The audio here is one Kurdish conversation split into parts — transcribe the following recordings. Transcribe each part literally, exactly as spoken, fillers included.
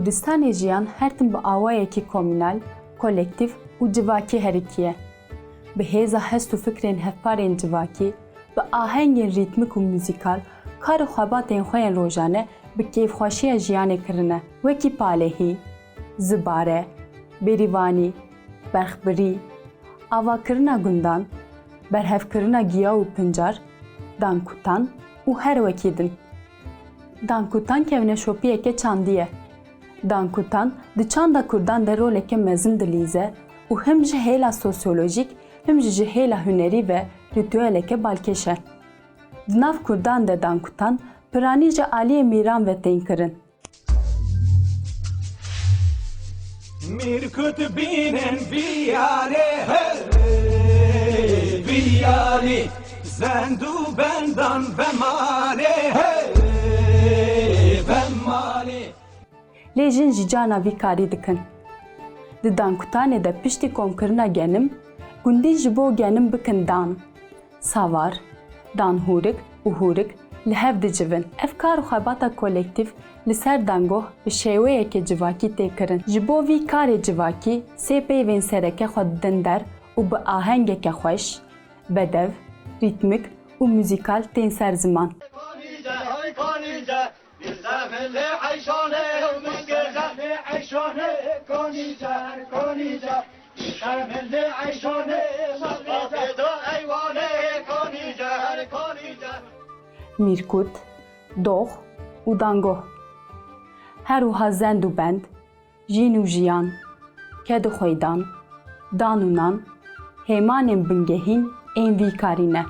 Kurdistanê jiyan her tim bi awayekî komînal, kolektîf û civakî herikî ye. Bi hêza hest û fikrên hevpar ên civakî, bi ahengên rîtmik û muzîkal kar û xebatên xwe yên rojane bi kêfxweşiya jiyanê kirine, wekî palehî, zibare, bêrîvanî, berxbirî, avakirina gundan, berhevkirina giya û pincar, dankutan û her wekî din. Dankutan kevneşopiyeke çandî ye. Dankutan di çanda kurdan de roleke mezin dilîze û him ji hêla sosyolojîk him jî ji hêla hunerî ve rîtueleke balkêş e. Di nav kurdan de dankutan piranî ji aliyê mîran ve tên kirin. Mîrkut bînin viyalê, hey, viyalî, zend û bendan ve malê, hey, ve malî. Lê jin jî carna vî karî dikin. Di dankutanê de piştî komkirina genim, gundî ji bo genim bikin dan. Savar, dan hûrik û hûrik li hev dicivin. Ev kar û xebata kolektîf li ser dangoh bi şêweyeke civakî tê kirin. Ji bo vî karê civakî sê peyvên sereke xwe didin der û bi ahengeke xweş, bedev, rîtmik û muzîkal tên ser ziman. Mîrkut, dox û dangoh. Her wiha zend û bend, jîn û jiyan, ked û xweydan, dan û nan, hêmanên bingehîn ên vî karî ne.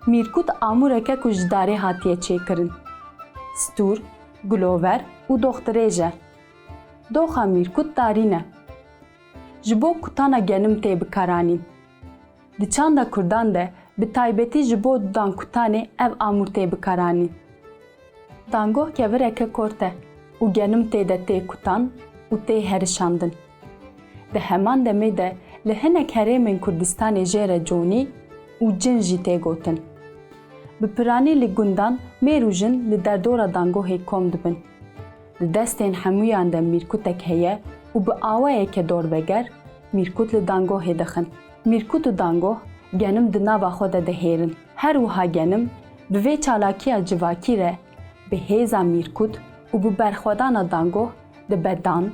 Mîrkut amûreke ku ji darê hatiye çêkirin. Stûr, gilover û doxdirêj e. Doxa mîrkut darî ne. Ji bo kutana genim tê bikaranîn. Di çanda kurdan de bi taybetî ji bo dankutanê ev amûr tê bikaranîn. Dangoh kevireke kort e û genim tê de tê kutan û tê herişandin. Di heman demê de li hinek herêmên Kurdistanê jê re conî û cin jî tê gotin. Bi piranî li gundan mêr û jin li derdora dangohê kom dibin. Di destên hemûyan de mîrkutek heye û bi awayeke dorveger mîrkut li dangohê dixin. Mîrkut û dangoh genim di nava xwe de dihêrin. Her wiha genim bi vê çalakiya civakî re bi hêza mîrkut û bi berxwedana dangoh dibe dan,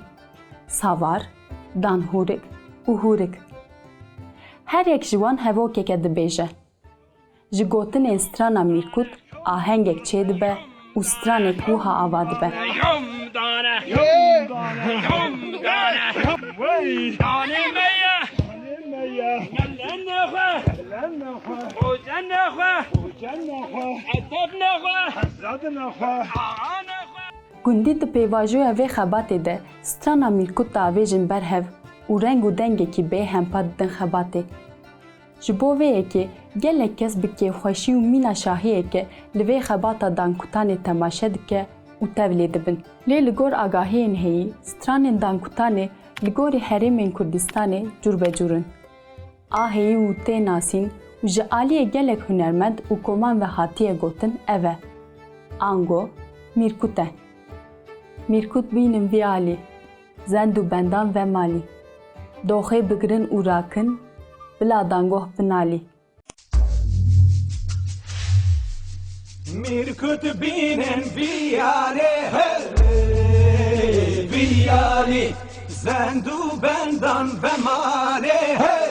savar, dan hûrik û hûrik. Her yek ji wan hevokeke dibêje. Ji gotinên strana mîrkut ahengek çêdibe û stranek wiha ava dibe. Gundî di pêvajoya vê xebatê de strana mîrkut diavêjin ber hev û reng û dengekî bê hempa didin xebatê. Ji bo vê yekê gelek kes bi kêfxweşî û mîna şahiyeke li vê xebata dankutanê temaşe dike û tevlî dibin. Lê li gor agahiyên heyî, stranên dankutanê li gorî herêmên Kurdistanê cûr be cûr in. A heyî û tê nasîn û ji aliyê gelek hunermend û koman ve hatiye gotin ev e. Ango, mîrkut e. Mîrkut bînin vî alî. Zend û bendan ve malî. Doxê bigirin û rakin, bila dangoh binalî. Mîrkut bînin vî alê, hey, vî alî. Zend û bendan ve malê, hey.